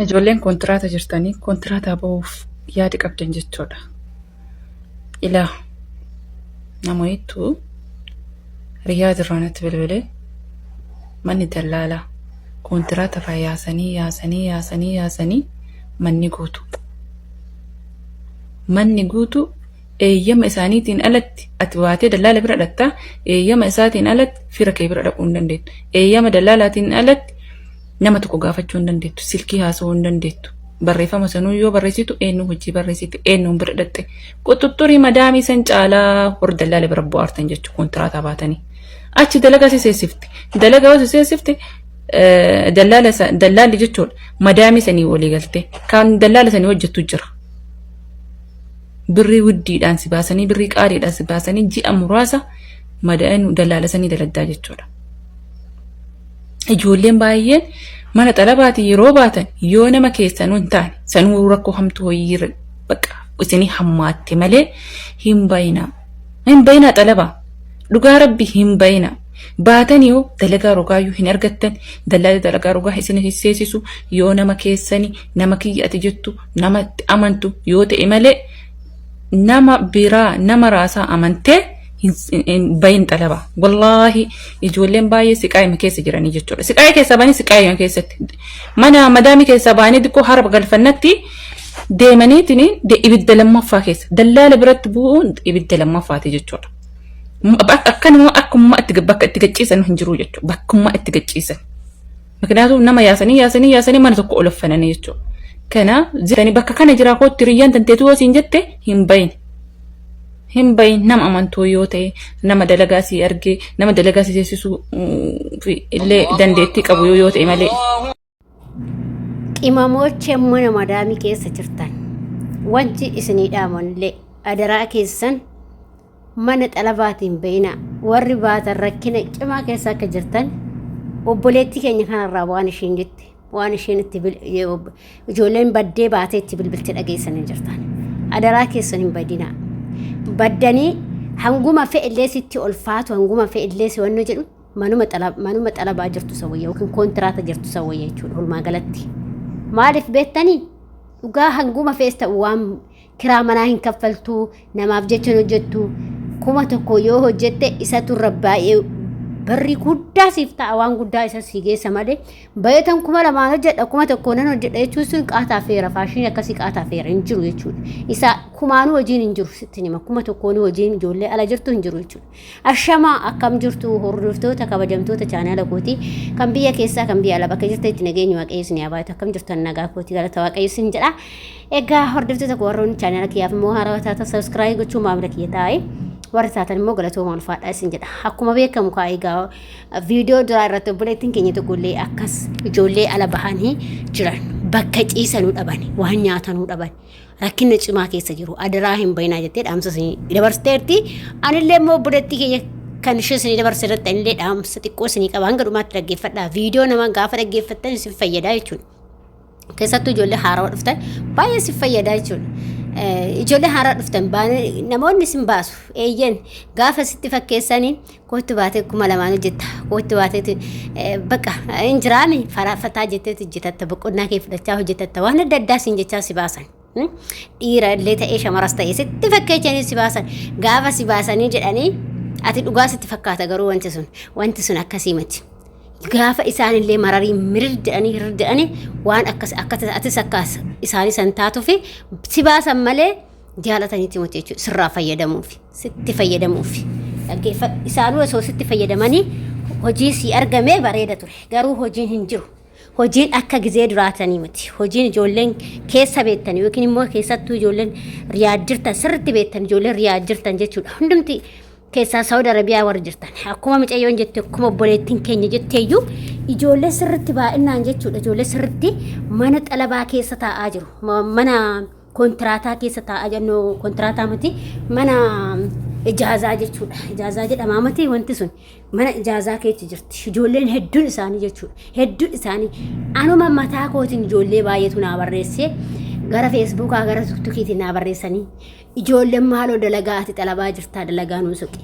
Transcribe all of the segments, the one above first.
Ijoolleen kontiraata jirtanii kontiraataa bahuuf yaada qabdan jechuudha. Ilaa namoottu Riyaad irraa natti bilbilee manni dallaalaa kontiraata irraa yaasanii yaasanii yaasanii yaasanii manni guutu. Manni guutu eeyyama isaaniitiin alatti ati baatee dallaala bira dhaqxa, eeyyama isaatiin alatti fira kee bira dhaquu hin dandeettu. Eeyyama dallaalaatiin alatti nama tokko gaafachuu hin dandeettu, silkii haasa'uu hin dandeettu. Barreeffama sanuu yoo barreessitu eenyu hojii barreessite, eenyuun bira dhaqxe. Quxuxxurii madaamii san caalaa warri dallaala bira bu'aartan jechuudha kontiraataa baatanii. Achi dalagaa si seessifti. Dalagaa yoo si seessifte dallaala dallaalli jechuudha madaamii sanii walii galtee kan dallaala sanii hojjettu jira. Birrii widdiidhaan si baasanii, birrii qaaliidhaan si baasanii, ji'a muraasa madaa'in dallaala sanii dalagdaa jechuudha. Ijoolleen baay'een mana xalabaatii yeroo baatan yoo nama keessanuu hin taane sanuu rakkoo hamtuu wayii bakka isinii hammaatte malee hin bayinaa. Hin bayinaa xalabaa. Dhugaa rabbi hin bayinaa. Baatanii yoo dalagaa rogaayyuu hin argattan, dallaalli dalagaa rogaa isin hin seesisu, yoo nama keessani nama kiyya ati jettu nama itti amantu yoo ta'e malee nama biraa nama raasaa amantee hin bayin xalaba. Wallaahi ijoolleen baay'ee siqaayima keessa jiranii jechuudha. Siqaayii keessaa ba'anii siqaayima keessatti mana madaamii keessaa ba'anii xiqqoo harba galfannatti deemaniitiin ibidda lammaffaa keessa dallaala biratti bu'uun ibidda lammaffaati jechuudha. Akkanuma akkummaa itti bakka itti gacciisan hin jiru jechuudha. Bakkummaa itti gacciisan. Miknyaatu nama yaasanii yaasanii yaasanii mana tokko ol uffananii jechuudha. Kana jiranii bakka kana jiraa kootti hiriyyaan tanteetu yoo siin jette hin bayin. Hin bayin, nama amantuu yoo ta'e, nama dalagaa sii argee, nama dalagaa si seessisuu illee dandeettii qabu yoo ta'e malee. Qimamoochee mana madaamii keessa jirtan, wanti isinii dhaamanillee adaraa keessan mana xalabaatiin ba'inaa. Warri baatan rakkina cimaa keessa akka jirtan obboleettii keenya kanarraa waan isheen jette, waan isheen itti ijoolleen baddee baatee itti bilbilte dhageessanii jirtan. Adaraa keessan hin badinaa. Baddanii hanguma fe'illee sitti olfaatu, hanguma fe'illee si wanno jedhu, manuma xalabaa jirtu isa wayya yookiin kontiraata jirtu isa wayya jechuudha walumaa galatti. Maaliif beektanii? Dhugaa hanguma fe'es ta'u waan kiraa manaa hin kaffaltuu, namaaf jecha hin hojjettu. 1000 yoo hojjette isatu irra baay'ee barri guddaa siif ta'a, waan guddaa isa si geessa malee baay'atan 2000n hojjedha, 1000 nan hojjedha jechuun sun qaataa feera, faashinii akkasii qaataa feera hin jiru jechuudha. Isa kumaanuu hojiin hin jiru, sitti hima, 1000n hojiin ijoollee ala jirtu hin jiru jechuudha. Ashamaa, akkam jirtu hordoftoota kabajamtoota chaanaala kootii, kan biyya keessaa kan biyya alaa, bakka jirtanitti nageenyi Waaqayyo isin haa baay'atu. Akkam jirtan? Nagaa kootii, galata Waaqayyo isin jedha. Egaa hordoftoota koo, warroonni chaanaala kiyyaaf immoo haarawaa taatan subscribe gochuun maamila kiyya taa'e, warri taatan immoo galatooma, ulfaadha isin jedha. Akkuma beekamu kaa egaa viidiyoo duraa irratti obboleettiin keenya tokko illee akkas ijoollee ala bahanii jiran bakka ciisanuu dhaban, waan nyaatanuu dhaban, rakkina cimaa keessa jiru, adaraa hin bayinaa jettee dhaamsa isinii dabarsiteerti. Anillee immoo obboleettii keenya kan ishee isinii dabarse irratti anillee dhaamsa xiqqoo isinii qaba. Hanga dhumaatti dhaggeeffadhaa. Viidiyoo nama gaafa dhaggeeffattan isin fayyadaa jechuudha. Keessattuu ijoollee haarawaa dhuftan baay'ee isin fayyadaa jechuudha. Ijoollee haaraa dhuftan namoonni isin baasu, eeyyan gaafa sitti fakkeessanii kootti baatee 2000n hojjetta, kootti baatee bakka hin jiraami faraafataa jetteetu hojjetatta, boqonnaa kee fudhachaa hojjetatta, waan adda addaa siin jechaa si baasan. Dhiira illee ta'ee shamaras ta'ee sitti fakkeechanii si baasan. Gaafa si baasanii jedhanii ati dhugaa sitti fakkaata, garuu wanti sun akkasii miti. Gaafa isaan illee mararii mirir jedhanii hirir jedhanii waan akkas akka atis akkas isaanii san taatuufi si baasan malee jaalataniiti miti jechuudha. Sirraa fayyadamuufi, sitti fayyadamuufi. Dhaggeeffadhu, isaanuu osoo sitti fayyadamanii hojii sii argamee bareeda ture, garuu hojiin hin jiru. Hojiin akka gizee duraatanii miti. Hojiin ijoolleen keessa beektan yookiin immoo keessattuu ijoolleen Riyaad jirtan sirriitti beektan, ijoolleen Riyaad jirtan jechuudha, hundumti keessaa Saawud Arabiyaa warri jirtan, akkuma micayyoon jette, akkuma obboleettiin keenya jetteeyyuu, ijoollee sirriitti baay'inaan jechuudha, ijoollee sirriitti mana xalabaa keessa taa'aa jiru, mana kontiraataa keessa taa'aa jennu, kontiraataa miti, mana ijaazaa jechuudha. Ijaazaa jedhamaa miti wanti sun, mana ijaazaa keessa jirti ijoolleen hedduun isaanii jechuudha. Hedduun isaanii anuma mataa kootiin ijoollee baay'eetu naa barreessee, gara feesbuukaa gara tuktukiitiin naa barreessanii, ijoolleen maaloo dalagaa ati xalabaa jirtaa dalagaa nuu soqi,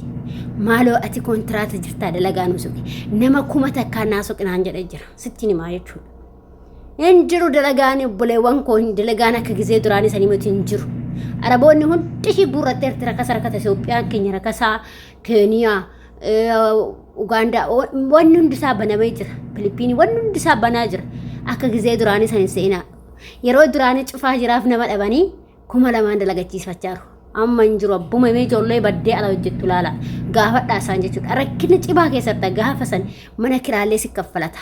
maaloo ati kontiraata jirtaa dalagaa nuu soqi, nama 1000 naa soqi naan jedhee jira, sittiin himaa jechuudha. Hin jiru dalagaan obboleewwan koo hin dalagaan akka gizee duraanii sanii miti hin jiru. Araboonni hundi ishii guurratteerti rakasa rakasa Itoophiyaan keenya rakasaa Keeniyaa Ugaandaa wanni hundi isaa banamee jira. Filipiinii wanni hundi isaa banaa jira. Akka gizee duraanii san hin seenaa. Yeroo duraanii cufaa jiraaf nama dhabanii 2000 dalagachiisfachaaru. Amma hin jiru abbuma mee ijoollee baddee ala hojjettu laala. Gaafadhaa isaan jechuudha. Rakkina cimaa keessatti gaafa san mana kiraallee si kaffalata.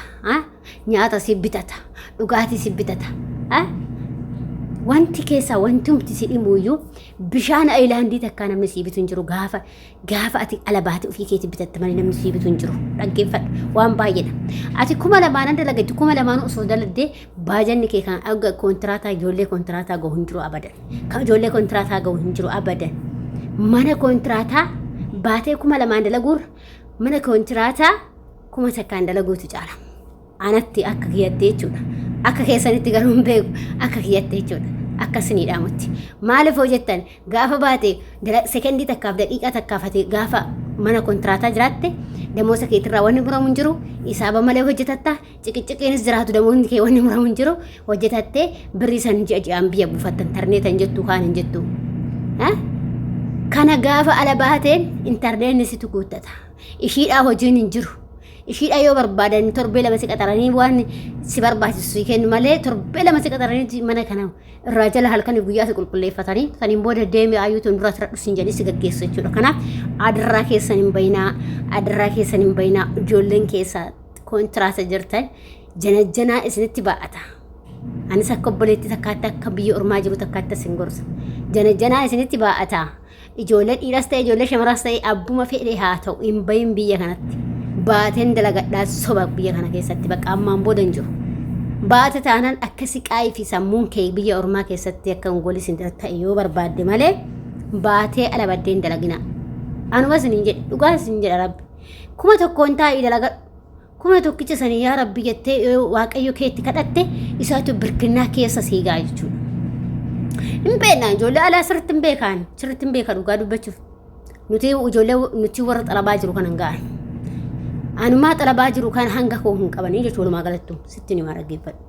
Nyaata si bitata. Dhugaatii si bitata. Wanti keessaa wanti humti si dhimuyyuu bishaan ayilaandii takkaa namni sii bitu hin jiru gaafa Gaafa ati ala baate ofii keetii bitatta malee namni sii bitu hin jiru. Dhaggeeffadhu. Waan baay'eedha. Ati 2000 dalagatti 2000 osoo daladdee baajanni kee kan aga koontiraataa ijoollee koontiraataa gahu hin jiru abadan. Kan ijoollee koontiraataa gahu hin jiru abadan. Mana koontiraataa baatee 2000 dalaguurra mana koontiraataa 1000 dalaguutu caala. Anatti akka kiyyatti jechuudha. Akka keessanitti garuu hin beeku. Akka kiyyatti jechuudha. Akka isinii dhaamutti. Maaliif hoo jettan gaafa baate sekendii takkaaf daqiiqaa takkaaf ati gaafa mana kontiraataa jiraatte damoosa keetirraa wanni muramu hin jiru. Isaaba malee hojjetatta. Ciqiciqiinis jiraatu damoosni kee wanni muramu hin jiru. Hojjetattee birrii san ji'a ji'aan biyya buufatta intarneeta hin jettu kaan hin jettu. Kana gaafa ala baateen intarneetni situ guuttata. Ishiidhaa hojiin hin jiru. Ishiidha yoo barbaadan torbee lama si qaxaranii waan si barbaachisu si kennu malee torbee lama si qaxaranii mana kana irraa jala halkan guyyaa si qulqulleeffatanii saniin booda deemi ayyuu tun dura sirra dhusin jedhanii si gaggeessu jechuudha. Kanaaf adarraa keessan hin bayinaa adarraa keessan hin bayinaa ijoolleen keessaa kontiraata jirtan janajjanaa isinitti baa'ata. Anis akka obboleettii takkaatti akka biyya ormaa jiru takkaatti isin gorsa. Janajjanaa isinitti baa'ata. Ijoollee dhiiras ta'e ijoollee shamaraas ta'e abbuma fedhe haa ta'u hin bahin biyya kanatti. Baateen dalagadhaa soba biyya kana keessatti bakka ammaan booda hin jiru. Baate taanaan akka siqaayii fi sammuun kee biyya ormaa keessatti akka hin golis hin ta'e yoo barbaadde malee baatee ala baddee hin dalagina. Anuma isiniin jedhe dhugaa isin jedha rabbi. 1000 taa'ii dalagadhu. Kuma tokkicha sanii yaa rabbi jettee yoo waaqayyo keetti kadhatte isaatu birkinnaa keessa sii ga'a jechuudha. Hin beekna ijoollee alaa sirriitti hin beekaan sirriitti hin beeka dhugaa dubbachuuf. Nuti ijoollee nuti warra xalabaa jiru kan hin ga'an. Anumaa xalabaa jiru kan hanga koo hin qabanii jechuudha walumaa galattu sitti ni dhaggeeffadhu.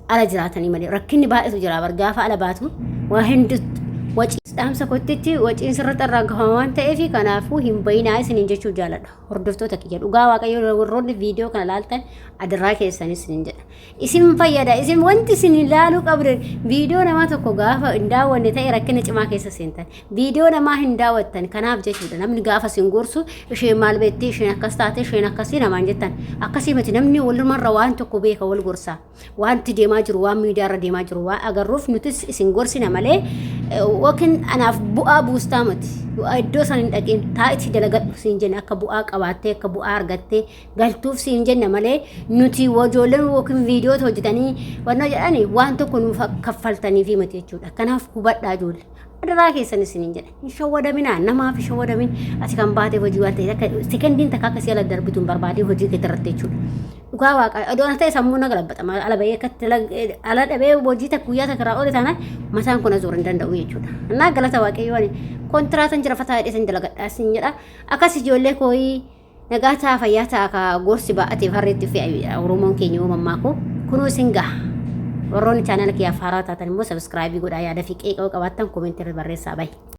Ala jiraatanii malee rakkinni baay'eetu jira bar gaafa ala baatu waa hedduutu wacii dhaamsa kottitti waciin sirriitti irraa gahama waan ta'eef kanaafuu hin bayinaa isiniin jechuu jaaladha. Hordoftoota kiyya dhugaa waaqayyo warroonni viidiyoo kana laaltan adaraa keessan isin jedha. Isin fayyada isin wanti isin ilaaluu qabdan viidiyoo namaa tokko gaafa hin daawwanne ta'e rakkina cimaa keessa seentan. Viidiyoo namaa hin daawwattan kanaaf jechuudha namni gaafa isin gorsu isheen maal beekti isheen akkas taate isheen akkasii namaan jettan akkasii miti namni walumarra waan tokko beeka wal gorsa. Wanti deemaa jiru waan miidiyaa irra deemaa jiru waan agarruuf nutis isin gorsina malee yookiin anaaf bu'aa buustaa miti. Iddoo san hin dhaqin taa'itii dalagadhu siin jenna akka bu'aa qabaattee akka bu'aa argattee galtuuf siin jenna malee nuti ijoolleen yookiin viidiyoota hojjetanii wannoo jedhani waan tokko nuuf kaffaltaniifi miti jechuudha. Kanaaf hubadhaa ijoollee. Adaraa keessan isiniin jedha. Hin shawwadaminaa namaaf hin shawwadamin ati kan baatee hojii waan ta'eef akka sekendiin takka akka si ala darbitu hin barbaadin hojii kee irratti jechuudha. Dhugaa waaqa odoo ana ta'e sammuu na galabaxama ala bahee akkatti ala dhabee hojii takka guyyaa takka irraa oole taanaan mataan kun azuur hin danda'u jechuudha. Innaa galata waaqayyoo ani kontiraatan jira fataa hidhee san dalagadhaa sin jedha. Akkas ijoollee kooyii nagaa ta'a fayyaa ta'a ka gorsi baa'ateef harreetti fe'a Oromoon keenya yoo mammaakuu kunuu isin gaha. Warroonni chaanala kiyyaaf haaraa taatan immoo sabiskiraayibii godhaa yaada fi qeeqa yoo qabaattan koomentii irra barreessaa bahi.